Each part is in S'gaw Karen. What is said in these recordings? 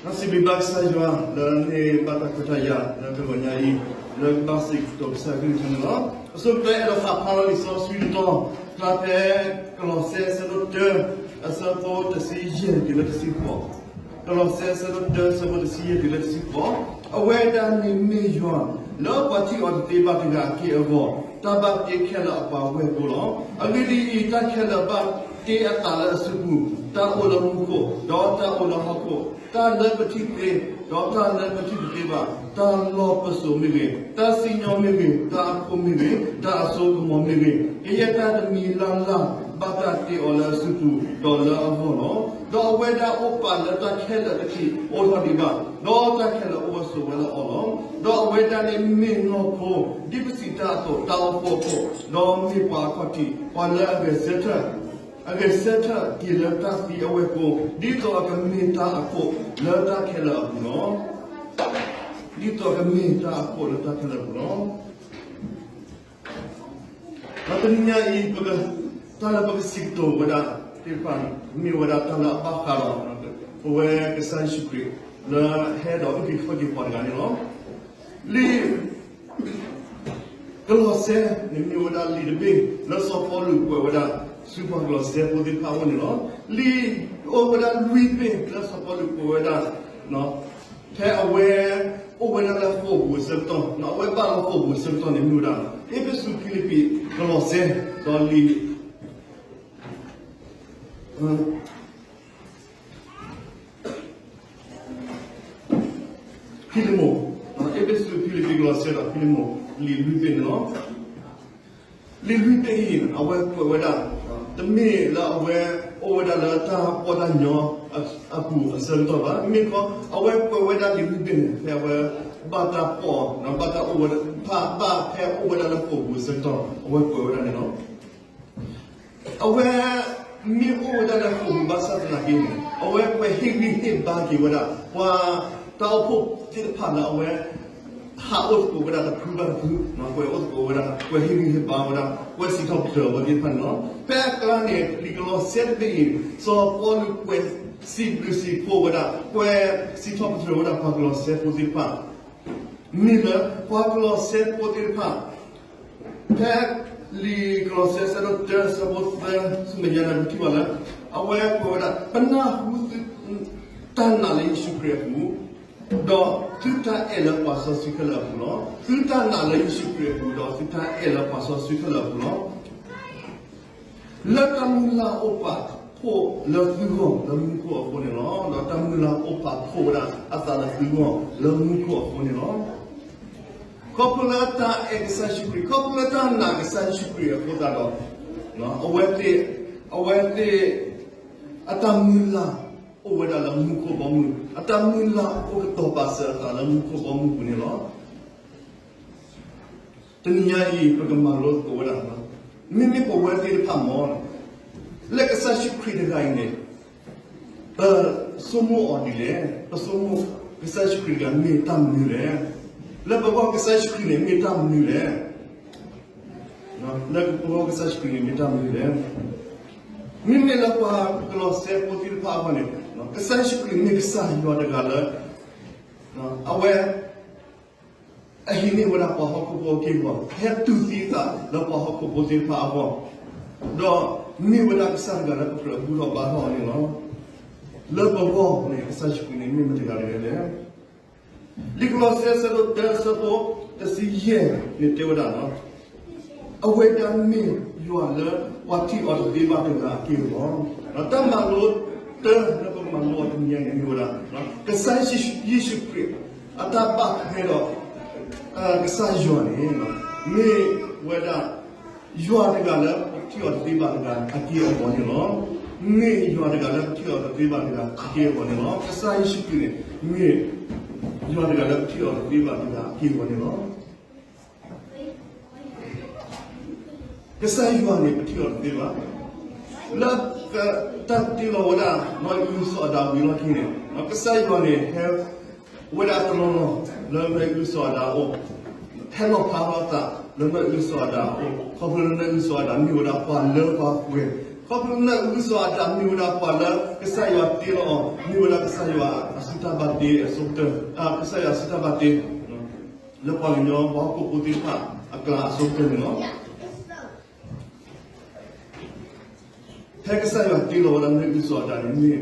စံးဘျုးဘၣ်ကစၢ်ယွၤလၢန့ၢ်ဘၣ်တၢ်ခွဲးတၢ်ယာ်လၢတဂီၤညါအံၤ လၢကဘၣ်စံးကတိၤကစၢ်ကလုၢ်ကထါန့ၣ်လီၤ. အဆိကတၢၢ်အဲၣ်ဒိးဖးဖျါလီၤလံာ်စီဆှံတတီၤ ဖျါဖဲကလီးစဲအဆၢဒိၣ်တၢ အဆၢဖိတဆံယဲၢ်တုၤလၢတဆံဃိး, ကလီးစဲအဆၢဒိၣ်တၢ အဆၢဖိတဆံယဲၢ်တုၤလၢတဆံဃိး, အဝဲဒၣ်န့ၣ်မ့ၢ်ယွၤ လၢပှၤထံၣ်အီၤတသ့ဘၣ်တဂၤအက့ၢ်အဂီၤ, တၢ်ဘၣ်တ့ခဲလၢာ်အပှၤဝဲၢ်ကိလီၤ. အဂ့ၢ်ဒ်အံၤ, တၢ်ခဲလၢာ်ဘၣ်တ့အသးလၢအစုပူၤ, တၢ်အိၣ်လၢမူခိၣ်, ဒီးတၢ်အိၣ်လၢဟီၣ်ခိၣ်, တၢ်လၢပထံၣ်သ့, ဒီးတၢ်လၢပထံၣ်တသ့ဘၣ်, တၢ်လီၢ်ပစိာ်မ့ၢ်ဂ့ၤ, တၢ်စံၣ်ညီၣ်မ့ၢ်ဂ့ၤ, တၢ်အခိၣ်မ့ၢ်ဂ့ၤ, တၢ်အစိကမီၤမ့ၢ်ဂ့ၤ, ကယဲၢ်တၢ်တမံၤလၢ်လၢ် ဘၣ်တၢ်တ့အီၤလၢအစုပူၤ, ဒီးလၢအဂီၢ်လီၤ. ဒီးအဝဲဒၣ်အိၣ်ပာ်လၢတၢ်ခဲလၢာ်တထံၣ်အိၣ်ထီၣ်ဒံးဘၣ်, ဒီးတၢ်ခဲလၢာ်အိၣ်ဝဲဆိးဝဲလၢအီၤလီၤ. ဒီးအဝဲဒၣ်န့ၣ်မ့ၢ်နီၢ်ခိ, ဒ်ပစံးတၢ်အသိး, တၢ်အိၣ်ဖှိၣ်အခိၣ်, ဒီးမ့ၢ်ပှၤအခီၣ်ထံး, ပှၤလၢအဂဲၤဆၢထၢၣ်, အဂဲၤဆၢထၢၣ်က့ၤလၢတၢ်သံအဝဲၢ်ကိ, ဒ်သိးအကမ့ၢ်တၢ်အခိၣ်လၢတၢ်ခဲလၢာ်အပူၤလီၤ. ဒ်သိးအကမ့ၢ်တၢ်အခိၣ်လၢတၢ်ခဲလၢာ်အပူၤလီၤ. ဒီးတနံၤညါအံၤ, တၢ်လၢပကစံးကတိၤဝဲဒၣ်သ့ၣ်တဖၣ်န့ၣ် မ့ၢ်ဝဲဒၣ်တၢ်လၢအဘၣ်ဃးဒီး ပဝဲကစၢ်ယ့ၣ်ၡူးခရံာ် လၢဟဲဒီးအုၣ်က့ၤခီၣ်က့ၤပှၤတဂၤန့ၣ်လီၤ. လံာ် ကလီးစဲန့ၣ်မ့ၢ်ဝဲဒၣ်လံာ်တဘ့ၣ် လၢစီၤပီလူးကွဲးဝဲဒၣ်ဆူပှၤကလီးစဲဖိသ့ၣ်တဖၣ်အအိၣ်န့ၣ်လီၤ. လံာ်အိၣ်ဝဲဒၣ်လွံၢ်ဘ့ၣ်လၢစီၤပီလူးကွဲးဝဲဒၣ် ဖဲအဝဲအိၣ်ဝဲဒၣ်လၢဃိာ်ပူၤအဆၢကတီၢ်, အဝဲဘၣ်လၢဃိာ်ပူၤအဆၢကတီၢ်န့ၣ်မ့ၢ်ဝဲဒၣ် အ့းဖ့းစူး, ဖံလံးပံး, ကလီးစဲ, ဒီးလံာ် ဖံလ့မိၣ်, အ့းဖ့းစူး, ဖံလံးပံး, ကလီးစဲ, ဒီးဖံလ့မိၣ်, လံာ်လွံၢ်ဘ့ၣ်န့ၣ်လီၤ. လံာ်လွံၢ်ဘ့ၣ်အံၤ အဝဲကွဲးဝဲဒၣ် တမ့ၢ်လၢအဝဲအိၣ်ဝဲဒၣ်လၢတၢ်ပီးတၢ်ညီအပူၤအဆၢကတီၢ်ဘၣ်. မ့မ့ၢ်တခီ အဝဲကွဲးဝဲဒၣ်လံာ်လွံၢ်ဘ့ၣ်န့ၣ် ဖဲအဝဲဘၣ်တၢ်ပီး, ဘၣ်တၢ်အိၣ်ဝဲဒၣ်, ဘၣ်ဖဲအိၣ်ဝဲဒၣ်လၢဃိာ်ပူၤအဆၢကတီၢ် အဝဲကွဲးဝဲဒၣ်န့ၣ်လီၤ. အဝဲမ့ၢ်အိၣ်ဝဲဒၣ်လၢဃိာ်ပူၤဘၣ်ဆၣ်သနာ်က့န့ၣ် အဝဲကွဲးဟ့ၣ်ဂံၢ်ဟ့ၣ်ဘါက့ၤဝဲဒၣ် ပှၤတၢ်အိၣ်ဖှိၣ်သ့ၣ်တဖၣ်လၢအဝဲ ဟးအိၣ်သကိးဝဲဒၣ်တဖုဘၣ်တဖု, ကွဲးအိၣ်သကိးဝဲဒၣ်, ကွဲးဟ့ၣ်ဂံၢ်ဟ့ၣ်ဘါဝဲဒၣ်, ကွဲးစံးထီၣ်ပတြၢၤအဝဲသ့ၣ်တဖၣ်န့ၣ်လီၤ. ဖဲအကျါန့ၣ် လံာ်ကလီးစဲတဘ့ၣ်အံၤ စီၤပီလူးကွဲးစံးဘျုးစံးဖှိၣ်ဝဲဒၣ်, ကွဲးစံးထီၣ်ပတြၢၤဝဲဒၣ်ပှၤကလီးစဲဖိသ့ၣ်တဖၣ် မ့ၢ်လၢပှၤကလီးစဲဖိသ့ၣ်တဖၣ် ဖဲလံာ်ကလီးစဲအဆၢဒိၣ်တၢ အဆၢဖိသၢ ဆူမဲာ်ညါန့ၣ် ပထံၣ်ဘၣ်လၢ အဝဲကွဲးဝဲဒၣ် ပနၢ်ဟူသုတၢ်နာ်လၢယ့ၣ်ၡူးခရံာ်အပူၤ, ဒီးသုတၢ်အဲၣ်လၢပှၤစီဆှံခဲလၢာ်အပူၤလီၤ. သုတၢ်နာ်လၢယ့ၣ်ၡူးခရံာ်အပူၤ ဒီးသုတၢ်အဲၣ်လၢပှၤစီဆှံခဲလၢာ်အပူၤလီၤ. လၢတၢ်မုၢ်လၢ်အိၣ်ပာ်ဖှိၣ်လၢသုဂီၢ်လၢမူခိၣ်အဃိန့ၣ်လီၤ. ဒီးတၢ်မုၢ်လၢ်အိၣ်ပာ်ဖှိၣ်ဝဲဒၣ်အသးလၢသုဂီၢ်လၢမူခိၣ်အဃိန့ၣ်လီၤ. ခီဖျိလၢတၢ်အဲၣ်ကစၢ်ယ့ၣ်ၡူးခရံာ်, ခီဖျိလၢတၢ်နာ်ကစၢ်ယ့ၣ်ၡူးခရံာ်အဃိသတးဒီး အဝဲသ့ၣ်, အဝဲသ့ၣ်အတၢ်မုၢ်လၢ်အိၣ်ဝဲဒၣ်လၢမူခိၣ်ဘီမုၢ်, အတၢ်မုၢ်လၢ်အိၣ်ကတီၤပာ်စၢၤအသးလၢမူခိၣ်ဘီမုၢ်ပူၤန့ၣ်လီၤ. တနံၤညါအံၤ ပကမၤလိသကိးဝဲဒၣ်, မ့မ့ၢ်ပဝဲသ့ၣ်တဖၣ်မ့ၢ် လၢကစၢ်ယ့ၣ်ၡူးခရံာ်တဂၤအံၤန့ၣ် ပဆိကမိၣ်အီၤဒ်လဲၣ်, ပဆိကမိၣ်ကစၢ်ယ့ၣ်ၡူးခရံာ်တဂၤမ့ၢ်တၢ်မနုၤလဲၣ်, လၢပဂီၢ်ကစၢ်ယ့ၣ်ၡူးခရံာ်န့ၣ်မ့ၢ်တၢ်မနုၤလဲၣ်, လၢပဂီၢ်ကစၢ်ယ့ၣ်ၡူးခရံာ်န့ၣ်မ့ၢ်တၢ်မနုၤလဲၣ်. မ့မ့ၢ်လၢပှၤကလီးစဲဖိသ့ၣ်တဖၣ်အဂီၢ်န့ၣ် ကစၢ်ယ့ၣ်ၡူးခရံာ်မ့ၢ်ကစၢ်ယွၤတဂၤလၢ အဝဲ အဟံးန့ၢ်ဝဲဒၣ်ပှၤဟီၣ်ခိၣ်ဖိအက့ၢ်အဂီၤ, ဟဲတူၢ်သံအသးလၢပှၤဟီၣ်ခိၣ်ဖိသ့ၣ်တဖၣ်အဂီၢ်, ဒီးမ့ၢ်ဝဲဒၣ်ကစၢ်တဂၤလၢပကြၢးဘူၣ်ထီၣ်ဘါထီၣ်အီၤန့ၣ်လီၤ. လၢပဂီၢ်န့ၣ် ကစၢ်ယ့ၣ်ၡူးခရံာ်န့ၣ်မ့ၢ်မတၤတဂၤလဲၣ်. လံာ်ကလီးစဲအဆၢဒိၣ်တၢ အဆၢဖိတဆံယဲၢ်န့ၣ်တဲဝဲဒၣ်လီၤ. အဝဲဒၣ်မ့ၢ်ယွၤလၢပှၤထံၣ်အီၤတသ့ဘၣ်တဂၤအက့ၢ်အဂီၤ, တၢ်မၤလိတၢ်လၢပကမၤလိအီၤတနံၤညါန့ၣ်မ့ၢ်ဝဲဒၣ် ကစၢ်ယ့ၣ်ၡူးခရံာ် အတၢ်ဘၣ်ထွဲဒီး ကစၢ်ယွၤန့ၣ် မ့ၢ်ဝဲဒၣ် ယွၤတဂၤလၢပထံၣ်အီၤတသ့ဘၣ်တဂၤအက့ၢ်အဂီၤန့ၣ်လီၤ. မ့ၢ်ယွၤတဂၤလၢပထံၣ်အီၤတသ့ဘၣ်တဂၤအက့ၢ်အဂီၤန့ၣ်လီၤ. ကစၢ်ယ့ၣ်ၡူးခရံာ်န့ၣ် မ့ၢ်ယွၤတဂၤလၢပထံၣ်အီၤတသ့ဘၣ်တဂၤအက့ၢ်အဂီၤန့ၣ်လီၤ. ကစၢ်ယွၤန့ၣ် ပထံၣ်အီၤတသ့ဘၣ်. လၢတၢ်တ့လီၤဝဲဒၣ် နီၢ်အံၣ်အုစီၤအၤဒၣ်ဝံၤအလီၢ်ခံန့ၣ် ကစၢ်ယွၤန့ၣ် ဟဲဝဲဒၣ်တနီၤနီၤ လၢနီၢ်အံၣ်အုစီၤအၤဒၣ်အအိၣ်, ဟဲလီၤဖျါထီၣ်အသးလၢနီၢ်အံၣ်အုစီၤအၤဒၣ်အအိၣ်, ခီဖျိလၢနီၢ်အံၣ်အုစီၤအၤဒၣ်မ့ၢ်ဝဲဒၣ်ပှၤလၢပှဲၤ ခီဖျိလၢအုၣ်စီၤအၤဒၣ်မ့ၢ်ဝဲဒၣ်ပှၤလၢကစၢ်ယွၤတ့လီၤအီၤ, မ့ၢ်ဝဲဒၣ်ကစၢ်ယွၤအစုတၢ်ဘၣ်တ့အဆိကတၢၢ်, ကစၢ်ယွၤအစုတၢ်ဘၣ်တ့ လၢပှၤကညီပှၤဟီၣ်ခိၣ်ဖိသ့ၣ်တဖၣ်အကျါအဆိကတၢၢ်န့ၣ်လီၤ. ဖဲကစၢ်ယွၤတ့လီၤဝဲဒၣ်လၢအုၣ်စီၤအၤဒၣ်န့ၣ်မ့ၢ်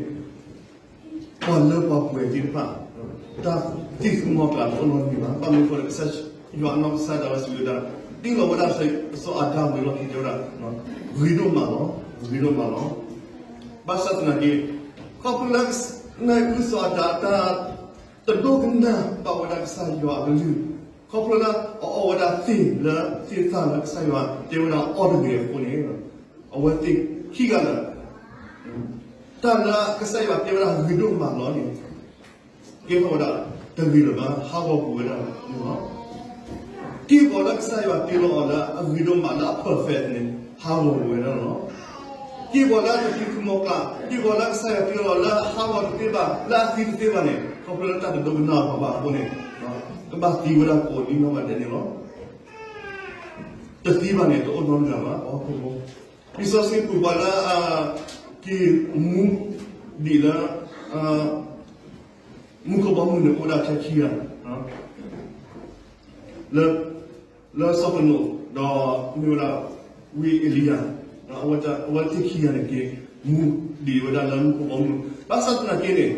ပှၤလၢပှၤပှဲၤသ့ၣ်တဖၣ် တၢ်သံၣ်သူမီၤကျၢ်တအိၣ်နီတမံၤဘၣ်. ဘၣ်မနုၤအဃိလဲၣ်, ကစၢ်ယွၤအနီၢ်ကစၢ်ဒၣ်ဝဲစံးဝဲဒၣ်, တ့လီၤဝဲဒၣ်စီၤအၤဒၣ်ဝံၤလီၢ်ခံ တဲဝဲဒၣ် ဂ့ၤဒိၣ်မးလီၤ, ဂ့ၤဒိၣ်မးလီၤ. ဘၣ်ဆၣ်သနာ်က့ ခီဖျိလၢ အုၣ်စီၤအၤဒၣ်တၢ်တဒိကနၣ်ဘၣ်ဝဲဒၣ်ကစၢ်ယွၤအကလုၢ်, ခီဖျိလၢအအီၣ်ဝဲဒၣ်သ့ၣ်လၢသ့ၣ်သၣ်လၢကစၢ်ယွၤတဲဝဲဒၣ်အီၣ်တဂ့ၤအဃိန့ၣ်, အဝဲသ့ၣ်ခံဂၤလၢာ် တၢ်လၢကစၢ်ယွၤတဲဝဲဒၣ်ဂ့ၤဒိၣ်မးလီၤန့ၣ်, ကဲထီၣ်ဝဲဒၣ်တဂ့ၤလၢၤဘၣ်, ဟးဂီၤကွံာ်ဝဲဒၣ်န့ၣ်လီၤ. က့ၢ်ဂီၤလၢကစၢ်ယွၤတ့လီၤအီၤလၢအဂ့ၤဒိၣ်မးလၢအ perfect န့ၣ် ဟးဂီၤကွံာ်ဝဲဒၣ်လီၤ. က့ၢ်ဂီၤလၢအတသံၣ်သူမီၤကျၢ်, က့ၢ်ဂီၤလၢကစၢ်ယွၤတ့လီၤလၢအဟးဂီၤတသ့ဘၣ်, လၢအသံတသ့ဘၣ်န့ၣ်, ခီဖျိလၢတၢ်တဒိကနၣ်ဘၣ်အဃိန့ၣ်, ကဘၣ်သံဝဲဒၣ်ကိးဒံနီၢ်ဂၤဒဲးန့ၣ်လီၤ. တသံဘၣ်န့ၣ် တအိၣ်နီတဂၤဘၣ်, ပှၤဟီၣ်ခိၣ်ဖိ. လံာ်စီဆှံပူၤပှၤလၢ က့ၤမူဒံးလၢ မူခိၣ်ဘီမုၢ်န့ၣ် အိၣ်ဝဲဒၣ်ထဲခံဂၤ, လၢစီၤကနိး ဒီးမ့ၢ်ဝဲဒၣ် ဝံအ့လံယၤ, အဝဲသ့ၣ်ခံဂၤန့ၣ် က့ၤမူဒံးဝဲဒၣ်လၢမူခိၣ်ဘီမုၢ်, ဘၣ်ဆၣ်သနာ်က့န့ၣ် ပှၤ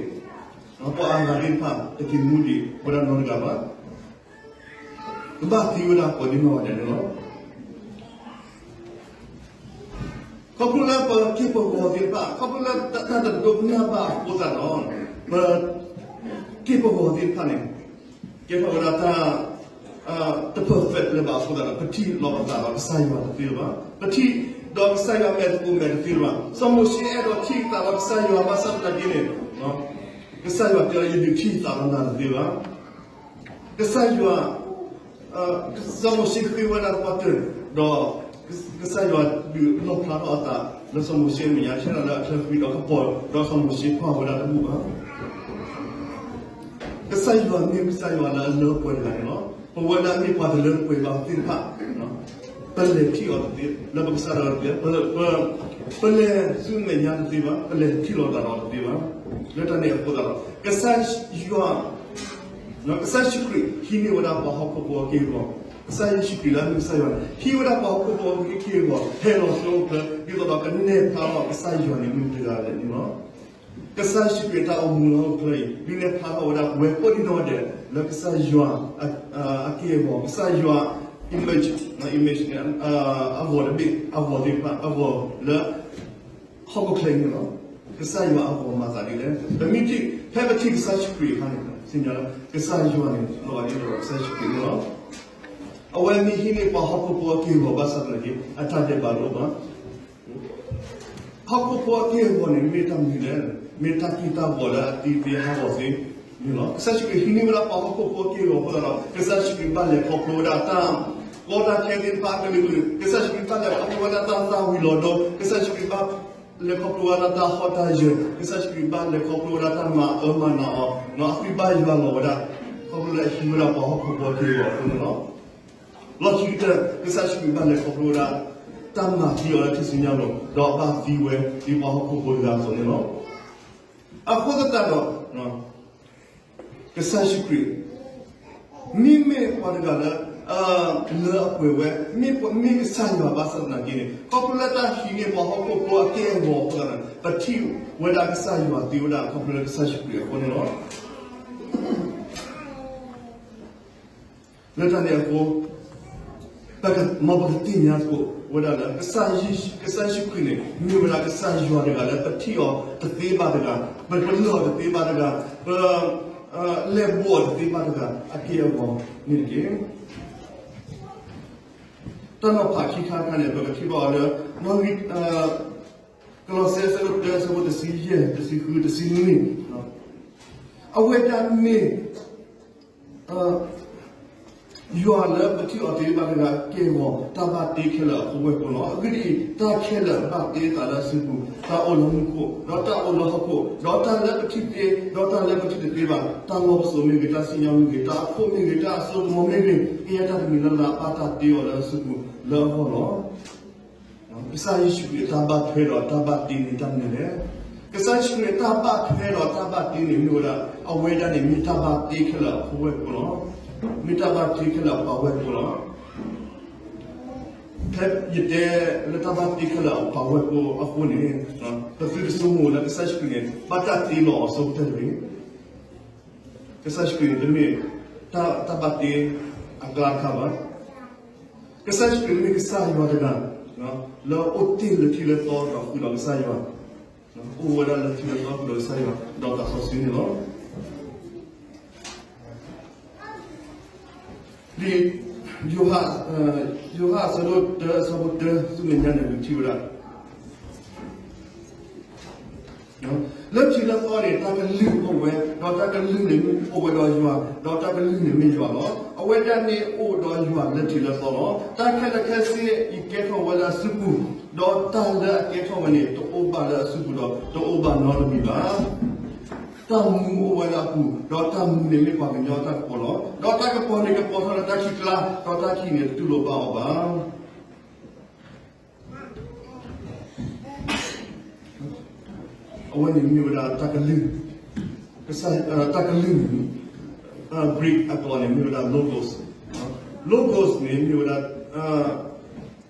အါဂၤသ့ၣ်တဖၣ် တက့ၤမူဒံးဝဲဒၣ်နီတဂၤဘၣ်. ကဘၣ်သံဝဲဒၣ်ကိးဒံနီၢ်ဂၤဒဲးန့ၣ်လီၤ. ခီဖျိလၢပက့ၢ်ပဂီၤသ့ၣ်တဖၣ်, ခီဖျိလၢတၢ်တဒိကနၣ်ဘၣ်အဃိသတးဒီး ပက့ၢ်ပဂီၤသ့ၣ်တဖၣ်န့ၣ် ကဲထီၣ်ဝဲဒၣ်တၢ် တ perfect လၢၤဘၣ်အဃိသတးဒီး ပထံၣ်လိာ်ပသးဒီးကစၢ်ယွၤတသ့လၢၤဘၣ်, ပထံၣ်ဒီးကစၢ်ယွၤမဲာ်သကိးမဲာ်တသ့လၢၤဘၣ်. စီၤမိၤၡ့အဲၣ်ဒိးထံၣ်သးဒီးကစၢ်ယွၤ ဘၣ်ဆၣ်သနာ်က့န့ၣ် ကစၢ်ယွၤတဲအီၤ ယဒုးထံၣ်သးဒီးနၤတသ့ဘၣ်. ကစၢ်ယွၤ စီၤမိၤၡ့ဃ့ဝဲဒၣ်သပှၢ်တၢၢ်, ဒီးကစၢ်ယွၤဒုးလီၣ်ဖျါထီၣ်အသးလၢစီၤမိၤၡ့အမဲာ်ညါ ဆဲးလီၤလၢအချၢဃံဒီးကပီၤ, ဒီးစီၤမိၤၡ့ကွၢ်ဝဲဒၣ်တဘူၣ်ဘၣ်. ကစၢ်ယွၤမ့ၢ်ကစၢ်ယွၤလၢအလၢပှဲၤတဂၤန့ၣ်လီၤ. ပဝဲဒၣ်မ့ၢ်ပှၤတလၢပှဲၤဘၣ်သ့ၣ်တဖၣ် ပလဲၤထံၣ်အီၤတသ့, လၢပကစၢ်ဒၣ်ဝဲတသ့, ပလဲၤဆူမဲာ်ညါတသ့ဘၣ်, ပလဲၤထံၣ်လိာ်သးဒီးတသ့ဘၣ်. လၢတၢ်န့ၣ်အဃိသတးဒီး ကစၢ်ယွၤ ကစၢ်ယ့ၣ်ၡူးခရံာ်ဟံးန့ၢ်ဝဲဒၣ်ပှၤဟီၣ်ခိၣ်ဖိအက့ၢ်အဂီၤ, ကစၢ်ယ့ၣ်ၡူးခရံာ်လၢအမ့ၢ်ကစၢ်ယွၤန့ၣ် ဟံးဝဲဒၣ်ပှၤဟီၣ်ခိၣ်ဖိအက့ၢ်အဂီၤ ဟဲလီၤဆူဟီၣ်ခိၣ်ချၢ ဒ်သိးဒီးကနဲၣ်ဖျါထီၣ်ကစၢ်ယွၤန့ၣ်မ့ၢ်မတၤတဂၤလဲၣ်န့ၣ်လီၤ. ကစၢ်ယ့ၣ်ၡူးခရံာ်အတၢ်အိၣ်မူလၢဟီၣ်ခိၣ်ချၢအံၤ ဒုးနဲၣ်ဖျါထီၣ်ဝဲဒၣ်ပဝဲကိးဒံနီၢ်ဂၤဒဲး လၢကစၢ်ယွၤအက့ၢ်အဂီၤ, ကစၢ်ယွၤ image, image န့ၣ် အဂီၤတဘ့ၣ်, အဂီၤသ့ၣ်တဖၣ်, အဂီၤလၢ ဟီၣ်ခိၣ်ချၢအံၤန့ၣ်လီၤ. ကစၢ်ယွၤအဂီၤမၤသးဒ်လဲၣ်. ပမ့ၢ်ထံၣ်, ဖဲပထံၣ်ကစၢ်ယ့ၣ်ၡူးခရံာ်အခါန့ၣ် သ့ၣ်ညါလၢ ကစၢ်ယွၤန့ၣ် လီၤဂာ်ဒ်သိးဒီးကစၢ်ယ့ၣ်ၡူးခရံာ်န့ၣ်လီၤ. အဝဲမ့ၢ်ဟံးန့ၢ်ပှၤဟီၣ်ခိၣ်ဖိအက့ၢ်အဂီၤဘၣ်ဆၣ်သနာ်က့ အတၢ်ဒဲးဘးတအိၣ်ဘၣ်. ဟီၣ်ခိၣ်ဖိအက့ၢ်အဂီၤန့ၣ် မ့ၢ်တၢ်မနုၤလဲၣ်. မ့ၢ်တၢ်တံၢ်တၢ်ဂီၤလၢအသံသ့ဟးဂီၤသ့န့ၣ်လီၤ. ကစၢ်ယ့ၣ်ၡူးခရံာ်ဟံးန့ၢ်ဝဲဒၣ်ပှၤဟီၣ်ခိၣ်ဖိအက့ၢ်အဂီၤအဃိသတးဒီး ကစၢ်ယ့ၣ်ၡူးခရံာ်ဘၣ်လဲၤခီဖျိဝဲဒၣ်တၢ်ကီတၢ်ခဲသ့ၣ်တဖၣ်အကလုာ်ကလုာ်, ကစၢ်ယ့ၣ်ၡူးခရံာ်ဘၣ်လဲၤခီဖျိဝဲဒၣ်တၢ်သၣ်ဝံၤလီၤဒိ, ကစၢ်ယ့ၣ်ၡူးခရံာ်ဘၣ်လဲၤခီဖျိဝဲဒၣ်တၢ်ဟီၣ်တၢ်ယၢၤ, ကစၢ်ယ့ၣ်ၡူးခရံာ်ဘၣ်လဲၤခီဖျိဝဲဒၣ်တၢ်မၤအၢမၤနးအီၤ, အသွံၣ်ဘၣ်ယွၤလီၤဝဲဒၣ်, ခီဖျိလၢအဟံးဝဲဒၣ်ပှၤဟီၣ်ခိၣ်ဖိအက့ၢ်အဂီၤအဃိန့ၣ်လီၤ. လီၢ်ခံကတၢၢ် ကစၢ်ယ့ၣ်ၡူးခရံာ်ဘၣ်လဲၤခီဖျိဝဲဒၣ် တၢ်မၤသံအီၤလၢထူၣ်စုညါအလိၤ, ဒီးဘၣ်သံဝဲဒ်ပှၤဟီၣ်ခိၣ်ဖိတဂၤအသိးန့ၣ်လီၤ. အဃိသတးဒီး ကစၢ်ယ့ၣ်ၡူးခရံာ် မ့မ့ၢ်ပှၤတဂၤလၢ လၢအပှဲၤဝဲ မ့ၢ်ကစၢ်ယွၤဘၣ်ဆၣ်သနာ်က့န့ၣ် ခီဖျိလၢတၢ်ဟံးန့ၢ်ပှၤဟီၣ်ခိၣ်ဖိအက့ၢ်အဂီၤအဃိသတးန့ၣ် ပထံၣ်ဝဲဒၣ်ကစၢ်ယွၤသ့ဝဲဒၣ် ခီဖျိလၢကစၢ်ယ့ၣ်ၡူးခရံာ်အဃိန့ၣ်လီၤ. လၢတၢ်န့ၣ်အဃိ မ်ပကသ့ၣ်ညါသကိးဝဲဒၣ်လၢ ကစၢ်ယ့ၣ်ၡူးခရံာ်န့ၣ် မ့ၢ်ဝဲဒၣ်ကစၢ်ယွၤတဂၤလၢပထံၣ်အီၤတသ့ဘၣ်တဂၤ, ပပလီၢ်အီၤတသ့ဘၣ်တဂၤ, ပလဲၤဘိးအီၤတသ့ဘၣ်တဂၤ အက့ၢ်အဂီၤန့ၣ်တက့ၢ်. တၢ်နီၤဖးခံခါတခါန့ၣ် ပကထံၣ်ဘၣ်အီၤလၢ ကလီးစဲ အဆၢဒိၣ်တၢ အဆၢဖိတဆံယဲၢ်, တဆံဃု, တဆံနွံ, အဝဲဒၣ်မ့ၢ် ယွၤလၢပထံၣ်အီၤတသ့ဘၣ်တဂၤ က့ၢ်အဂီၤ တၢ်ဘၣ်တ့ခဲလၢာ်အဃိဝဲၢ်ကိလီၤ. အဂ့ၢ်ဒ်အံၤ, တၢ်ခဲလၢာ်ဘၣ်တ့သးလၢအစုပူၤ, တၢ်အိၣ်လၢမူခိၣ်, ဒီးတၢ်အိၣ်လၢဟီၣ်ခိၣ်, ဒီးတၢ်လၢပထံၣ်တသ့, ဒီးတၢ်လၢပထံၣ်တသ့ဘၣ်, တၢ်လီၢ်ပစိာ်မ့ၢ်ဂ့ၤ, တၢ်စံၣ်ညီၣ်မ့ၢ်ဂ့ၤ, တၢ်အခိၣ်မ့ၢ်ဂ့ၤ, တၢ်အစိကမီၤမ့ၢ်ဂ့ၤ, ကယဲၢ်တၢ်တမံၤလၢ်လၢ် ဘၣ်တၢ်တ့အီၤလၢအစုပူၤလၢအဂီၢ်လီၤ. ကစၢ်ယ့ၣ်ၡူးခရံာ်အတၢ်ဘၣ်ထွဲဒီးတၢ်ဘၣ်တ့န့ၣ်တၢ်မနုၤလဲၣ်. ကစၢ်ယ့ၣ်ၡူးခရံာ်အတၢ်ဘၣ်ထွဲဒီးတၢ်ဘၣ်တ့န့ၣ် မ့ၢ်ဝဲဒၣ် အဝဲဒၣ်န့ၣ်မ့ၢ်တၢ်ဘၣ်တ့ခဲလၢာ်အဖိဝဲၢ်ကိာ်လီၤ. မ့ၢ်တၢ်ဘၣ်တ့ခဲလၢာ်အပှၤဝဲၢ်ကိာ်လီၤ. ဖဲယတဲလၢတၢ်ဘၣ်တ့ခဲလၢာ်အပှၤဝဲၢ်ကိာ်အဃိန့ၣ်, ပသုတဆိကမိၣ်လၢကစၢ်ယ့ၣ်ၡူးခရံာ်န့ၣ် ဘၣ်တၢ်တ့လီၤအီၤအဆိကတၢၢ်တဂ့ၤ. ကစၢ်ယ့ၣ်ၡူးခရံာ်န့ၣ် တမ့ၢ်တၢ်ဘၣ်တ့အကျါတခါဘၣ်. ကစၢ်ယ့ၣ်ၡူးခရံာ်မ့ၢ်ကစၢ်ယွၤတဂၤ လၢအအိၣ်တ့ၢ်လၢထံလၢသီဒီးဃုာ်ဒီးကစၢ်ယွၤ, အိၣ်ဝဲဒၣ်လၢထံလၢသီဃုာ်ဒီးကစၢ်ယွၤ ဒီးသးစီဆှံန့ၣ်လီၤ. ဒ်ယိၤဟၣ်, ယိၤဟၣ်အဆၢဒိၣ်တၢ အဆၢဖိတၢ ဆူမဲာ်ညါန့ၣ် ပထံၣ်ဝဲဒၣ် လၢထံလၢသီန့ၣ် တၢ်ကလုၢ်အိၣ်ဝဲ, ဒီးတၢ်ကလုၢ်န့ၣ်အိၣ်ဝဲဒီးယွၤ, ဒီးတၢ်ကလုၢ်န့ၣ်မ့ၢ်ယွၤလီၤ. အဝဲဒၣ်န့ၣ်အိၣ်ဒီးယွၤလၢထံလၢသီလီၤ. တၢ်ခဲလၢာ်ခဲဆ့အံၤကဲထီၣ်ဝဲလၢအစုပူၤ, ဒီးတၢ်လၢအကဲထီၣ်ဝဲန့ၣ် တအိၣ်ဘၣ်လၢအစုပူၤဒီး တအိၣ်ဘၣ်နီတမံၤဘၣ်. တၢ်မူအိၣ်ဝဲလၢအပူၤ, ဒီးတၢ်မူန့ၣ်မ့ၢ်ပှၤကညီတၢ်ကပီၤလီၤ. ဒီးတၢ်ကပီၤန့ၣ်ကပီၤထီၣ်လၢတၢ်ခံးကျါ, ဒီးတၢ်ခံးန့ၣ်တတူၢ်လိာ်ဘၣ်အီၤဘၣ်. အဝဲန့ၣ်မ့ၢ်ဝဲဒၣ်တၢ်ကလုၢ်, ကစၢ်, တၢ်ကလုၢ်န့ၣ် Greek အကျိာ်န့ၣ် မ့ၢ်ဝဲဒၣ် logos, logos န့ၣ်မ့ၢ်ဝဲဒၣ်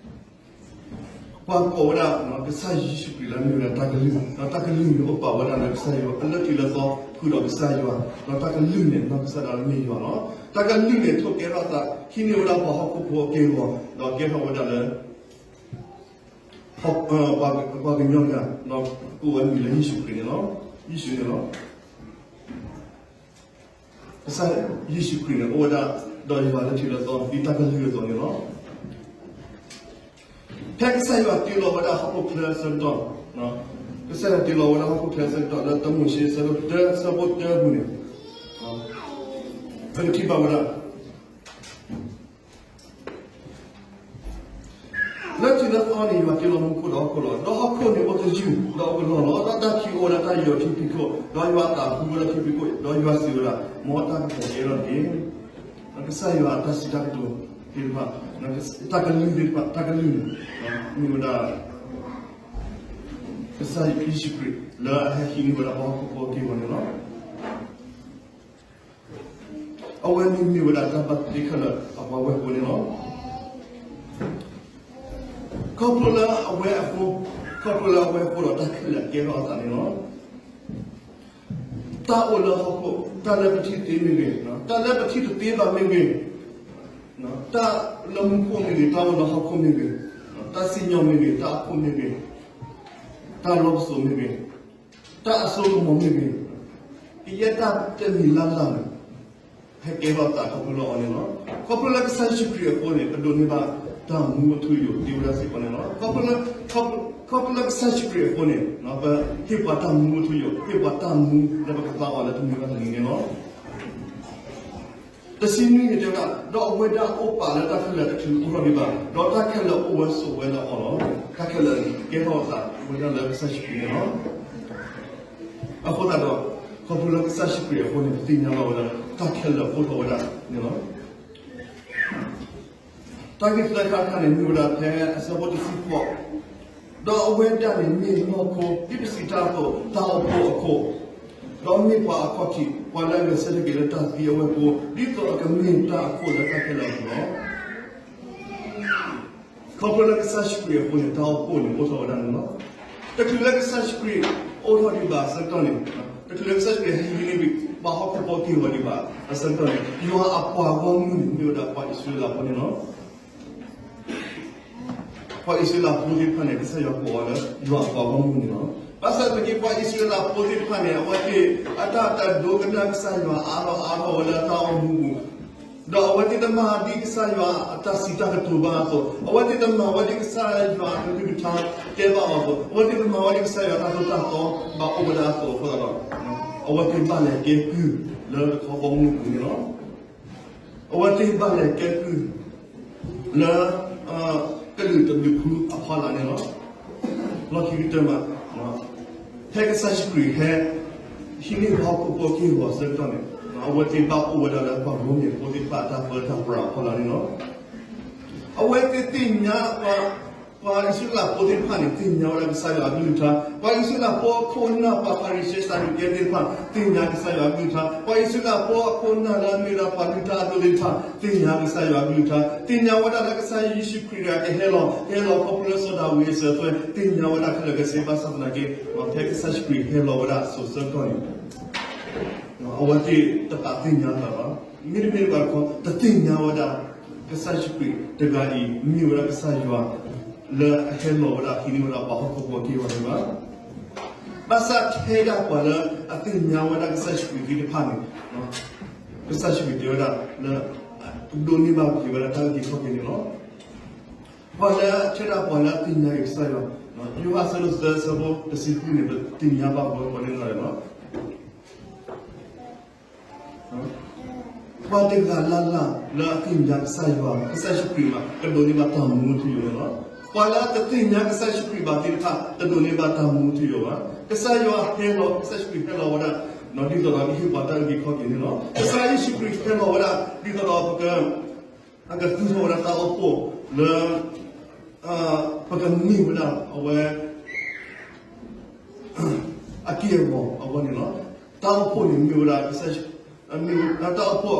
ပှၤကိးဝဲဒၣ် ကစၢ်ယ့ၣ်ၡူးခရံာ်လၢမ့ၢ်ဝဲဒၣ်တၢ်ကလုၢ်, ဒီးတၢ်ကလုၢ်န့ၣ်အိၣ်ပာ်ဝဲဒၣ်လၢကစၢ်ယွၤ, အလၢထံလၢသီဃုာ်ဒီးကစၢ်ယွၤ, ဒီးတၢ်ကလုၢ်န့ၣ် နီၢ်ကစၢ်ဒၣ်ဝဲမ့ၢ်ယွၤလီၤ. တၢ်ကလုၢ်န့ၣ်ထိၣ်ကဲထီၣ်အသး ဟံးန့ၢ်ဝဲဒၣ်ပှၤဟီၣ်ခိၣ်ဖိအက့ၢ်အဂီၤ, ဒီးကဲထီၣ်ဝဲဒၣ်လၢ ပှၤကညီတဂၤ, ဒီးကိးဝဲအမံၤလၢယ့ၣ်ၡူးခရံာ်န့ၣ်လီၤ. ယ့ၣ်ၡူးန့ၣ်လီၤ. ကစၢ်ယ့ၣ်ၡူးခရံာ်န့ၣ် အိၣ်ဝဲဒၣ်ဒီးယွၤလၢထံလၢသီ ဒ်တၢ်ကလုၢ်အသိးန့ၣ်လီၤ. ဖဲကစၢ်ယွၤတ့လီၤဝဲဒၣ်ဟီၣ်ခိၣ်ချၢအဆၢကတီၢ်, ကစၢ်ယွၤတ့လီၤဝဲဒၣ်ဟီၣ်ခိၣ်ချၢအဆၢကတီၢ် လၢတၢမိၤၡ့အဆၢဒိၣ်တၢ အဆၢဖိတၢအပူၤန့ၣ်, ပကထံၣ်ဘၣ်ဝဲဒၣ် လၢထံလၢသီန့ၣ် ယွၤတ့လီၤမူခိၣ်ဒီးဟီၣ်ခိၣ်လီၤ. ဒီးဟီၣ်ခိၣ်န့ၣ်အိၣ်တယုၢ်ဒီးအိၣ်ကလီလီၤ. ဒီးတၢ်ခံးအိၣ်ဝဲဒၣ်တၢ်ယီၤထံဖံးခိၣ်, ဒီးယွၤအသးဟူဝဲဒၣ်ထံဖံးခိၣ်, ဒီးယွၤစံးဝဲဒၣ်, မ်တၢ်ကပီၤကဲထီၣ်တက့ၢ်. ကစၢ်ယွၤအတၢ်စံးတၢ်ကတိၤသ့ၣ်တဖၣ်, တၢ်ကလုၢ်သ့ၣ်တဖၣ်, တၢ်ကလုၢ်န့ၣ် မ့ၢ်ဝဲဒၣ် ကစၢ်ယ့ၣ်ၡူးခရံာ် လၢအဟဲဟံးန့ၢ်ဝဲဒၣ်ပှၤဟီၣ်ခိၣ်ဖိအက့ၢ်အဂီၤန့ၣ်လီၤ. အဝဲန့ၣ်မ့ၢ်ဝဲဒၣ်တၢ်ဘၣ်တ့ခဲလၢာ်အပှၤဝဲၢ်ကိာ်န့ၣ်လီၤ. ခီဖျိလၢအဝဲအဃိ, ခီဖျိလၢအဝဲအဃိဒီးတၢ်ခဲလၢာ်ကဲထီၣ်အသးန့ၣ်လီၤ. တၢ်အိၣ်လၢဟီၣ်ခိၣ်, တၢ်လၢပထံၣ်သ့မ့ၢ်ဂ့ၤ, တၢ်လၢပထံၣ်တသ့ဘၣ်မ့ၢ်ဂ့ၤ, တၢ်လၢမူခိၣ်မ့ၢ်ဂ့ၤ, တၢ်အိၣ်လၢဟီၣ်ခိၣ်မ့ၢ်ဂ့ၤ, တၢ်စံၣ်ညီၣ်မ့ၢ်ဂ့ၤ, တၢ်အခိၣ်မ့ၢ်ဂ့ၤ, တၢ်လီၢ်ပစိာ်မ့ၢ်ဂ့ၤ, တၢ်အစိကမီၤမ့ၢ်ဂ့ၤ, ကယဲၢ်တၢ်တမံၤလၢ်လၢ်န့ၣ် ဟဲကဲထီၣ်သးခီဖျိလၢအီၤန့ၣ်လီၤ. ခီဖျိလၢကစၢ်ယ့ၣ်ၡူးခရံာ်အဃိန့ၣ် ပဒိးန့ၢ်ဘၣ်တၢ်မူအထူအယိာ်သ့ဝဲဒၣ်စ့ၢ်ကီးန့ၣ်လီၤ. ခီဖျိလၢကစၢ်ယ့ၣ်ၡူးခရံာ်အဃိန့ၣ် ပဟ့ၣ်ပှၤတၢ်မူအထူအယိာ်, ဟ့ၣ်ပှၤတၢ်မူလၢပကသါအီၤလၢတမံၤဘၣ်တနံၤန့ၣ်လီၤ. တဆံနွံန့ၣ်တဲဝဲဒၣ်, ဒီးအဝဲဒၣ်အိၣ်ပာ်လၢတၢ်ခဲလၢာ်တချုးအိၣ်ထီၣ်ဒံးဘၣ်, ဒီးတၢ်ခဲလၢာ်အိၣ်ဝဲဆိးဝဲလၢအီၤလီၤ. တၢ်ခဲလၢာ်ကဲထီၣ်အသးဝဲဒၣ်လၢကစၢ်ယ့ၣ်ၡူးခရံာ်န့ၣ်လီၤ. အဃိသတးဒီး ခီဖျိလၢကစၢ်ယ့ၣ်ၡူးခရံာ်အဃိန့ၣ် ပသ့ၣ်ညါဘၣ်ဝဲဒၣ် တၢ်ခဲလၢာ်အိၣ်ထီၣ်ဝဲဒၣ်န့ၣ်လီၤ. တၢ်ဂ့ၢ်သၢခါတခါန့ၣ် မ့ၢ်ဝဲဒၣ်ဖဲအဆၢဖိတဆံဃိး, ဒီးအဝဲဒၣ်န့ၣ်မ့ၢ်နီၢ်ခိ ဒ်ပစံးတၢ်အသိး တၢ်အိၣ်ဖှိၣ်အခိၣ်, ဒီးမ့ၢ်ပှၤအခီၣ်ထံး ပှၤလၢအဂဲၤဆၢထၢၣ်က့ၤလၢတၢ်သံအဝဲၢ်ကိာ် ဒ်သိးအကမ့ၢ်တၢ်အခိၣ်လၢတၢ်ခဲလၢာ်အပူၤလီၤ. ခီဖျိလၢကစၢ်ယ့ၣ်ၡူးခရံာ်အဃိန့ၣ် တၢ်အိၣ်ဖှိၣ်န့ၣ်အိၣ်ထီၣ်ဝဲဒၣ်န့ၣ်လီၤ. တချုးလၢကစၢ်ယ့ၣ်ၡူးခရံာ်အိၣ်ထီၣ်ဒံးဘၣ်အဆၢကတီၢ်န့ၣ်, တချုးလၢကစၢ်ယ့ၣ်ၡူးခရံာ်ဟဲဟံးန့ၢ်ပှၤဟီၣ်ခိၣ်ဖိအက့ၢ်အဂီၤဒံးဘၣ်အဆၢကတီၢ်န့ၣ် ယွၤအပှၤဂီၢ်မုၢ်န့ၣ်မ့ၢ်ဝဲဒၣ်ပှၤအံၣ်စရ့လးဖိန့ၣ်လီၤ. ပှၤအံၣ်စရ့လးဖိသ့ၣ်တဖၣ်န့ၣ် ကစၢ်ယွၤကိးအီၤလၢယွၤအပှၤဂီၢ်မုၢ်န့ၣ်လီၤ. ဘၣ်ဆၣ်သနာ်က့ ပှၤအံၣ်စရ့လးဖိသ့ၣ်တဖၣ်န့ၣ် အဝဲသ့ၣ်အတၢ်တဒိကနၣ်ကစၢ်ယွၤအါထီၣ်အါထီၣ်ဝဲလၢတၢ်အိၣ်မူပူၤ, ဒီးအဝဲသ့ၣ်တမၤဒ်ကစၢ်ယွၤအတၢ်စံးတၢ်ကတိၤဘၣ်အသိး, အဝဲသ့ၣ်တမၤဝဲဒ်ကစၢ်ယွၤအကလုၢ်ကထါတဲဘၣ်အီၤအသိး, အဝဲသ့ၣ်တမၤဝဲဒ်ကစၢ်ယွၤတၢ်သိၣ်တၢ်သီဘၣ်အိၣ်ဝဲဒၣ်အသိးအဃိသတးဒီး အဝဲသ့ၣ်ဘၣ်လဲၤကဲကုၢ်လၢတခီဘီမုၢ်ပူၤန့ၣ်လီၤ. အဝဲသ့ၣ်ဘၣ်လဲၤကဲကုၢ်လၢ ကလုာ်တဘျုးဖုအဖီလာ်န့ၣ်လီၤ. လီၢ်ခံကတၢၢ်မး, ဖဲကစၢ်ယ့ၣ်ၡူးခရံာ်ဟဲ ဟံးန့ၢ်ပှၤဟီၣ်ခိၣ်ဖိအက့ၢ်အဂီၤအဆၢကတီၢ်န့ၣ်, အဝဲသ့ၣ်ဘၣ်အိၣ်ဝဲဒၣ်လၢပှၤရိမ့ၤဖိသ့ၣ်တဖၣ်အတၢ်ပၢတၢ်ပြးအဖီလာ်န့ၣ်လီၤ. အဝဲသ့ၣ်သ့ၣ်ညါပှၤ ပှၤအံၣ်စရ့လးဖိသ့ၣ်တဖၣ်န့ၣ် သ့ၣ်ညါဝဲဒၣ်ကစၢ်ယွၤအကလုၢ်ကထါ, ပှၤအံၣ်စရ့လးဖိအခိၣ်အနၢ် ပှၤဖၤရံၤၡဲ စၤဒူးကဲသ့ၣ်တဖၣ် သ့ၣ်ညါကစၢ်ယွၤအကလုၢ်ကထါ, ပှၤအံၣ်စရ့လးဖိအခိၣ်အနၢ်လၢအမ့ၢ်ဝဲဒၣ်ပှၤလုၢ်တၢ်အဒိၣ်သ့ၣ်တဖၣ် သ့ၣ်ညါကစၢ်ယွၤအကလုၢ်ကထါ, သ့ၣ်ညါဝဲဒၣ်လၢကစၢ်ယ့ၣ်ၡူးခရံာ်တဂၤကဟဲလီၤ, ဟဲလီၤခီဖျိလၢစီၤဒၤဝံးအစၢၤအသွဲၣ်, သ့ၣ်ညါဝဲဒၣ်ခဲလၢာ်ခဲဆ့ ဘၣ်ဆၣ်သနာ်က့ ဖဲကစၢ်ယ့ၣ်ၡူးခရံာ်ဟဲလီၤဝဲဒၣ်အစိၤဆၢကတီၢ်န့ၣ် အဝဲသ့ၣ်တပာ်သ့ၣ်ညါဘၣ်ဘၣ်, မ့တမ့ၢ်ဘၣ်တခီ တသ့ၣ်ညါဝဲဒၣ် ကစၢ်ယ့ၣ်ၡူးခရံာ်တဂၤအံၤ မ့ၢ်ဝဲဒၣ်ကစၢ်ယွၤ လၢအဟဲလီၤဝဲဒၣ်ဟံးန့ၢ်ဝဲဒၣ်ပှၤဟီၣ်ခိၣ်ဖိအက့ၢ်အဂီၤန့ၣ်လီၤ. ဘၣ်ဆၣ်ထဲဒၣ်ပှၤလၢအသ့ၣ်ညါဝဲဒၣ်ကစၢ်ယ့ၣ်ၡူးခရံာ်သ့ၣ်တဖၣ်န့ၣ် ကစၢ်ယ့ၣ်ၡူးခရံာ်တဲဝဲဒၣ်လၢ ဒိးန့ၢ်ဘၣ်က့ၤဝဲဒၣ်တၢ်အုၣ်က့ၤခီၣ်က့ၤန့ၣ်လီၤ. ပှၤလၢထဲဒၣ်ပှၤလၢအသ့ၣ်ညါက့ၤကစၢ်ယွၤ, ယိၤဟၣ်အဆၢဒိၣ်သၢ အဆၢဖိတဆံဃုန့ၣ် ပသ့ၣ်ညါဘၣ်ပှၤကိးဂၤဒဲးန့ၣ်လီၤ. ပှၤတဂၤလၢ်လၢ်လၢအသ့ၣ်ညါကစၢ်ယွၤ ကစၢ်ယ့ၣ်ၡူးခရံာ်မး ကဒိးန့ၢ်ဘၣ်တၢ်မူထူယိာ်န့ၣ်လီၤ. ပှၤလၢအတသ့ၣ်ညါကစၢ်ယ့ၣ်ၡူးခရံာ်ဘၣ်သ့ၣ်တဖၣ် တဒိးန့ၢ်ဘၣ်တၢ်မူထူယိာ်ဘၣ်. ကစၢ်ယွၤဟဲလီၤ, ကစၢ်ယ့ၣ်ၡူးခရံာ်ဟဲလီၤဝဲဒၣ် ဒ်သိးဒီးကဟ့ၣ်ပှၤတၢ်အုၣ်က့ၤခီၣ်က့ၤန့ၣ်လီၤ. ကစၢ်ယ့ၣ်ၡူးခရံာ်ဟဲလီၤဝဲဒၣ် ဒ်သိးဒီးပက အကသူထီၣ်ဝဲဒၣ်တၢ်အိၣ်ဖှိၣ်လၢ ပကမ့ၢ်ဝဲဒၣ်အဝဲ အက့ၢ်အဂီၤအဂီၢ်န့ၣ်လီၤ. တၢ်အိၣ်ဖှိၣ်န့ၣ်မ့ၢ်ဝဲဒၣ် တၢ်အိၣ်ဖှိၣ်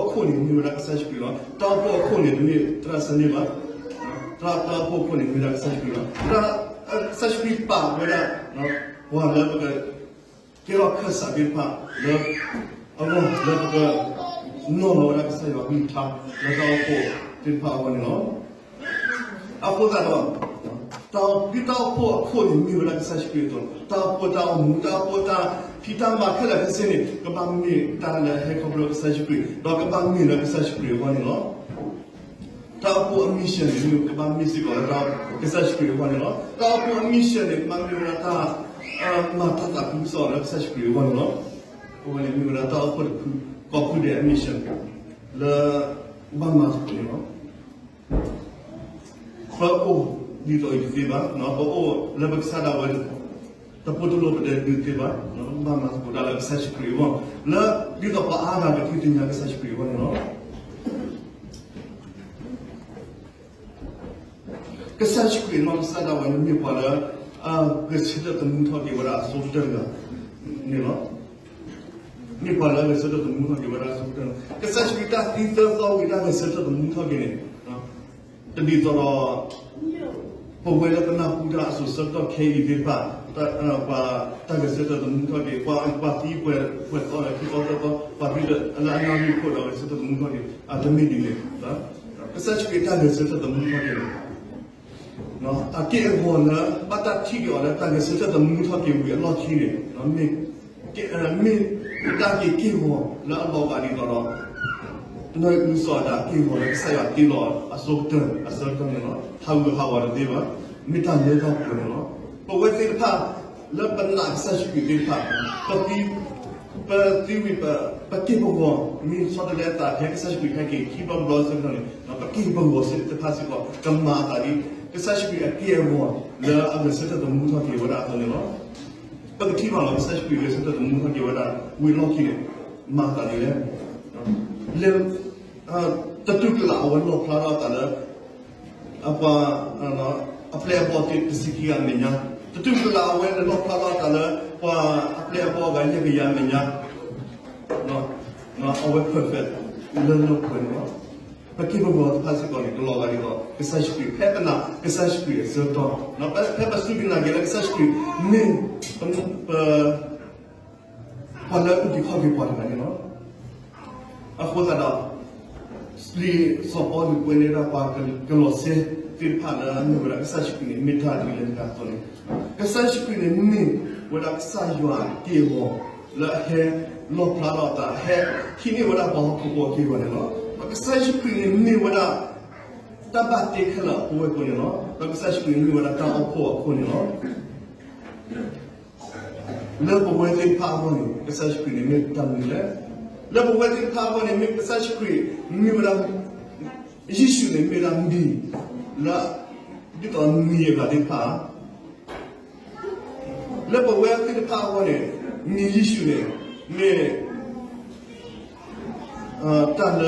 အခိၣ်န့ၣ်မ့ၢ်ဝဲဒၣ်ကစၢ်ယ့ၣ်ၡူးခရံာ်လီၤ. တၢ်အိၣ်ဖှိၣ်အခိၣ်န့ၣ် တမ့ၢ်သရၣ်စဲန့ၣ်ဘၣ်. တၢ်အိၣ်ဖှိၣ်အခိၣ်န့ၣ်မ့ၢ်ဝဲဒၣ်ကစၢ်ယ့ၣ်ၡူးခရံာ်လီၤ. ကစၢ်ယ့ၣ်ၡူးခရံာ်ပာ်ဝဲဒၣ် ပှၤလၢပက ကဲထီၣ်ခၢၣ်စးသ့ၣ်တဖၣ်လၢ အဂီၢ်လၢပက နီၤလီၤဝဲဒၣ်ကစၢ်ယွၤကလုၢ်ကထါ လၢတၢ်အိၣ်ဖှိၣ်သ့ၣ်တဖၣ်အဂီၢ်န့ၣ်လီၤ. အဃိသတးဒီး ဒ်တၢ်အိၣ်ဖှိၣ်အခိၣ်န့ၣ်မ့ၢ်ဝဲဒၣ်ကစၢ်ယ့ၣ်ၡူးခရံာ်အသိး တၢ်အိၣ်ဖှိၣ်တၢ်အိၣ်မူ တၢ်အိၣ်ဖှိၣ်တၢ်ဖံးတၢ်မၤခဲလၢာ်ခဲဆ့န့ၣ် ကဘၣ်မ့ၢ်တၢ်လၢဟဲခီဖျိကစၢ်ယ့ၣ်ၡူးခရံာ် ဒီးကဘၣ်မ့ၢ်လၢကစၢ်ယ့ၣ်ၡူးခရံာ်အဂီၢ်န့ၣ်လီၤ. တၢ်အိၣ်ဖှိၣ်အ mission န့ၣ် မ့ၢ်ကဘၣ်မ့ၢ်စ့ၢ်ကီးလၢကစၢ်ယ့ၣ်ၡူးခရံာ်အဂီၢ်န့ၣ်လီၤ. တၢ်အိၣ်ဖှိၣ်အ mission န့ၣ် ကဘၣ်မ့ၢ်ဝဲဒၣ်တၢ် မၤတၢ်သးခုကစီၣ်လၢကစၢ်ယ့ၣ်ၡူးခရံာ်အဂီၢ်န့ၣ်လီၤ. အဝဲန့ၣ်မ့ၢ်ဝဲဒၣ်တၢ်အိၣ်ဖှိၣ်တဖု ကိးဖုဒဲးအ mission လၢ ဘၣ်မၤသကိးန့ၣ်လီၤ. ပအိၣ်ဒ်သိးအံၤတသ့ဘၣ်, ပအိၣ်လၢပကစၢ်ဒၣ်ဝဲ တပိၢ်တလိၣ်ပတဲဒုးတသ့ဘၣ်, ဘၣ်မၤသကိးတၢ်လၢကစၢ်ယ့ၣ်ၡူးခရံာ်အဂီၢ်, လၢဒ်သိးပှၤအါဂၤကသ့ၣ်ညါကစၢ်ယ့ၣ်ၡူးခရံာ်အဂီၢ်န့ၣ်လီၤ. ကစၢ်ယ့ၣ်ၡူးခရံာ်နီၢ်ကစၢ်ဒၣ်ဝဲန့ၣ် မ့ၢ်ပှၤလၢ ဂဲၤဆၢထၢၣ်သမူထီၣ်က့ၤဝဲဒၣ်အဆိကတၢၢ်တဂၤန့ၣ်လီၤ. မ့ၢ်ပှၤလၢအဂဲၤဆၢထၢၣ်သမူထီၣ်က့ၤဝဲဒၣ်အဆိကတၢၢ်, ကစၢ်ယ့ၣ်ၡူးခရံာ်တၢ်သံသၢသီဝံၤ တၢ်ဂဲၤဆၢထၢၣ်သမူထီၣ်က့ၤန့ၣ် တဒ်သိးဒီး ပဝဲလၢပနၢ်ဟူတၢ်အစိၤဆၢကတီၢ်ခဲအံၤသ့ၣ်တဖၣ်, ပှၤတၢ်ဂဲၤဆၢထၢၣ်သမူထီၣ်က့ၤ, ပှၤသံပှဲၤသီဒီးခံသီသၢသီ, ပှၤသံလၢအနၣ်ရံၣ်ခိၣ်ဒီးဂဲၤဆၢထၢၣ်သမူထီၣ်က့ၤ, တမ့ၢ်ဒ်န့ၣ်, ကစၢ်ယ့ၣ်ၡူးခရံာ်တၢ်ဂဲၤဆၢထၢၣ်သမူထီၣ်က့ၤန့ၣ် အက့ၢ်အဂီၤလၢ ဘၣ်တၢ်ထံၣ်က့ၤအီၤလၢတၢ်ဂဲၤဆၢထၢၣ်သမူထီၣ်က့ၤဝံၤအလီၢ်ခံန့ၣ် မ့ၢ်တၢ်က့ၤက့ၢ်ဂီၤလၢအလီၤဂာ်ဒ်သိးဒီး နီၢ်အုစီၤအၤဒၣ်က့ၢ်ဂီၤလၢကစၢ်ယွၤတ့လီၤအဆိကတၢၢ်အဆၢကတီၢ်န့ၣ်လီၤ. ဟးဂူာ်ဟးဂီၤတသ့ဘၣ်, မ့ၢ်တၢ်လၢတၢ်ပှဲၤန့ၣ်လီၤ. ပဝဲသ့ၣ်တဖၣ် လၢပနာ်ကစၢ်ယ့ၣ်ၡူးခရံာ်သ့ၣ်တဖၣ် ပသံ ပသံဝံၤ ပက့ၢ်ပဂီၤ မ့ၢ်ဆီတလဲအသးဖဲကစၢ်ယ့ၣ်ၡူးခရံာ်ဟဲက့ၤခံဘျီတဘျီအဆၢကတီၢ်န့ၣ် ပက့ၢ်ပဂီၤသ့ၣ်တဖၣ်စ့ၢ်ကီး ကမၤအသးဒ် ကစၢ်ယ့ၣ်ၡူးခရံာ်အက့ၢ်အဂီၤလၢအဂဲၤဆၢထၢၣ်သမူထီၣ်က့ၤဝဲဒၣ်အသိးန့ၣ်လီၤ. ပကထံၣ်ဘၣ်လီၤ ကစၢ်ယ့ၣ်ၡူးခရံာ်ဂဲၤဆၢထၢၣ်သမူထီၣ်က့ၤဝဲဒၣ်ဝံၤအလီၢ်ခံန့ၣ် မၤအသးဒ်လဲၣ် လၢ တတူၢ်ကလာ်အဝဲလီၣ်ဖျါထီၣ်အသးလၢ အပှၤ အပျဲၢ်အဘီၣ်သ့ၣ်တဆံခံဂၤအမဲာ်ညါ, တတူၢ်ကလာ်အဝဲန့ၣ်လီၣ်ဖျါထီၣ်အသးလၢ ပှၤအပျဲၢ်အဘီၣ်ဂၤယဲၢ်ကယၤအမဲာ်ညါ, အဝဲ perfect လၢလီၢ်ပှဲၤန့ၣ်လီၤ. ပက့ၢ်ပဂီၤသ့ၣ်တဖၣ်စ့ၢ်ကီးန့ၣ် ကလီၤဂာ်ဒ်သိး ကစၢ်ယ့ၣ်ၡူးခရံာ် ဖဲပနာ်ကစၢ်ယ့ၣ်ၡူးခရံာ်အဆၢကတီၢ်, ဖဲပစူၢ်က့ၤနာ်က့ၤလၢကစၢ်ယ့ၣ်ၡူးခရံာ် မ့ၢ် ပ ပှၤလၢအအုၣ်က့ၤခီၣ်က့ၤပှၤတဂၤန့ၣ်လီၤ. အဃိသတးဒီး လံာ်စီၤပီလူးကွဲးန့ၢ်ဒၣ်ပှၤကလီးစဲသ့ၣ်တဖၣ်လၢအမ့ၢ်ဝဲဒၣ်ကစၢ်ယ့ၣ်ၡူးခရံာ်န့ၣ် မ့ၢ်တၢ်ဒ်လဲၣ်တဂၤအသိးန့ၣ်, ကစၢ်ယ့ၣ်ၡူးခရံာ်န့ၣ်မ့ၢ်ဝဲဒၣ်ကစၢ်ယွၤအက့ၢ်အဂီၤ လၢအဟဲလီၣ်ဖျါထီၣ်အသး ဟဲဟံးန့ၢ်ဝဲဒၣ်ပှၤဟီၣ်ခိၣ်ဖိအက့ၢ်အဂီၤန့ၣ်လီၤ. ကစၢ်ယ့ၣ်ၡူးခရံာ်န့ၣ်မ့ၢ်ဝဲဒၣ် တၢ်ဘၣ်တ့ခဲလၢာ်အပဝဲၢ်ကိန့ၣ်လီၤ. ဒီးကစၢ်ယ့ၣ်ၡူးခရံာ်န့ၣ်မ့ၢ်ဝဲဒၣ်တၢ်အိၣ်ဖှိၣ်အခိၣ်န့ၣ်လီၤ. လၢပဝဲသ့ၣ်တဖၣ်အဂီၢ်န့ၣ် ကစၢ်ယ့ၣ်ၡူးခရံာ်န့ၣ်မ့ၢ်တၢ်မနုၤလဲၣ်. လၢပဝဲသ့ၣ်တဖၣ်အဂီၢ်န့ၣ် မ့ၢ်ကစၢ်ယ့ၣ်ၡူးခရံာ် မ့ၢ်ဝဲဒၣ် ယ့ၣ်ၡူးန့ၣ်မ့ၢ်ဝဲဒၣ်မံၤ လၢ ဒ်သိးမံၤအဂၤသ့ၣ်တဖၣ် လၢပဝဲသ့ၣ်တဖၣ်အဂီၢ်န့ၣ် မံၤယ့ၣ်ၡူးန့ၣ် မ့ၢ် တၢ်လၢ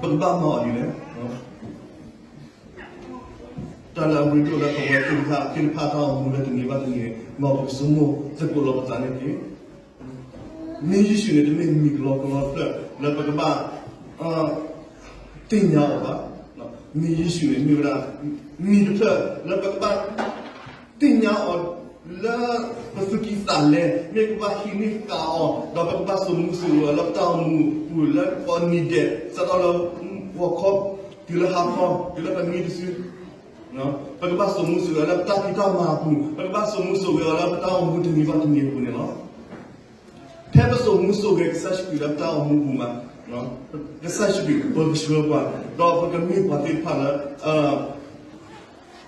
ပကဘၣ်မၤအီၤဒ်လဲၣ်. တၢ်လၢအရ့ဒိၣ်လၢပဝဲသ့ၣ်တဖၣ်သ့ၣ်တဖၣ်တၢ်အိၣ်မူလၢတနံၤဘၣ်တနံၤန့ၣ် မ်ပကဆိကမိၣ်သကိးလီၤပသးန့ၣ်တက့ၢ်. မ့ၢ်ယ့ၣ်ၡူးန့ၣ် တမ့ၢ်မံၤကလီကလီတဖျၢၣ်လၢပကဘၣ် သ့ၣ်ညါအီၤဘၣ်. မ့ၢ်ယ့ၣ်ၡူးန့ၣ် မ့ၢ်ဝဲဒၣ် မံၤတဖျၢၣ်လၢပကဘၣ် သ့ၣ်ညါအီၤ လၢပသူၣ်ကံၢ်သးလဲ, မ့ၢ်ပကဘၣ်ဟံးန့ၢ်ဃာ်အီၤ, ဒီးပကဘၣ်စိာ်မူစိာ်ဂဲၤအီၤလၢပတၢ်အိၣ်မူအပူၤ လၢကိးနံၤဒဲး စးထီၣ်လၢဂီၤခီ တုၤလၢဟါခီ တုၤလၢပမံတစု ပကဘၣ်စိာ်မူစိာ်ဂဲၤအီၤလၢပတၢ်ဖံးတၢ်မၤအပူၤ, ပကဘၣ်စိာ်မူစိာ်ဂဲၤအီၤလၢပတၢ်အိၣ်မူတနံၤဘၣ်တနံၤအပူၤန့ၣ်လီၤ. ဖဲပစိာ်မူစိာ်ဂဲၤကစၢ်ယ့ၣ်ၡူးခရံာ်လၢပတၢ်အိၣ်မူအပူၤမး, ကစၢ်ယ့ၣ်ၡူးခရံာ်ပၢကဆှၢပှၤ, ဒီးပကမ့ၢ်ပှၤသ့ၣ်တဖၣ်လၢ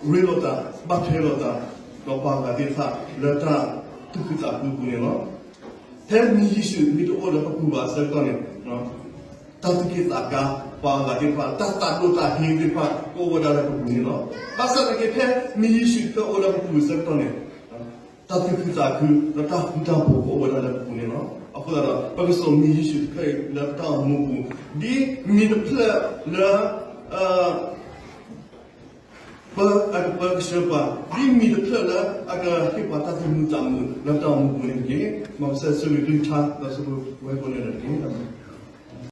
ရ့လိာ်သး, ဘၣ်ထွဲလိာ်သး, ဒီးပှၤဂၤသ့ၣ်တဖၣ် လၢတၢ်သူၣ်ခုသးခုအပူၤန့ၣ်လီၤ. ဖဲမ့ၢ်ယ့ၣ်ၡူးမ့ၢ်တအိၣ်လၢပပူၤဘၣ်အဆၢကတီၢ်န့ၣ်, တၢ်သူၣ်က့ၣ်သးကါပှၤဂၤသ့ၣ်တဖၣ်, တၢ်သးဒိၣ်တၢ်ဟ့သ့ၣ်တဖၣ် ကအိၣ်ဝဲဒၣ်လၢပပူၤန့ၣ်လီၤ. ဘၣ်ဆၣ်သနာ်က့ ဖဲမ့ၢ်ယ့ၣ်ၡူးတဖျၢၣ်အိၣ်လၢပပူၤအဆၢကတီၢ်န့ၣ်, တၢ်သူၣ်ခုသးခု ဒီးတၢ်ဃူတၢ်ဖိးကအိၣ်ဝဲဒၣ်လၢပပူၤန့ၣ်လီၤ. အဃိသတးဒီး ပကစိာ်မ့ၢ်ယ့ၣ်ၡူးတဖျၢၣ်လၢပတၢ်အိၣ်မူအပူၤ, ဒ်မံၤတဖျၢၣ်လၢ ပ အကပၢကဆှၢပှၤ, ဒ်မံၤတဖျၢၣ်လၢအကဟ့ၣ်ပှၤတၢ်သူၣ်မံသးမုာ်လၢပတၢ်အိၣ်မူအပူၤန့ၣ်တက့ၢ်. မ်ကစၢ်ယွၤဆိၣ်ဂ့ၤကလုၢ်ကထါ ဒီးဆိၣ်ဂ့ၤပဝဲကိးဂၤဒဲးတက့ၢ်. အၤမ့ၣ်.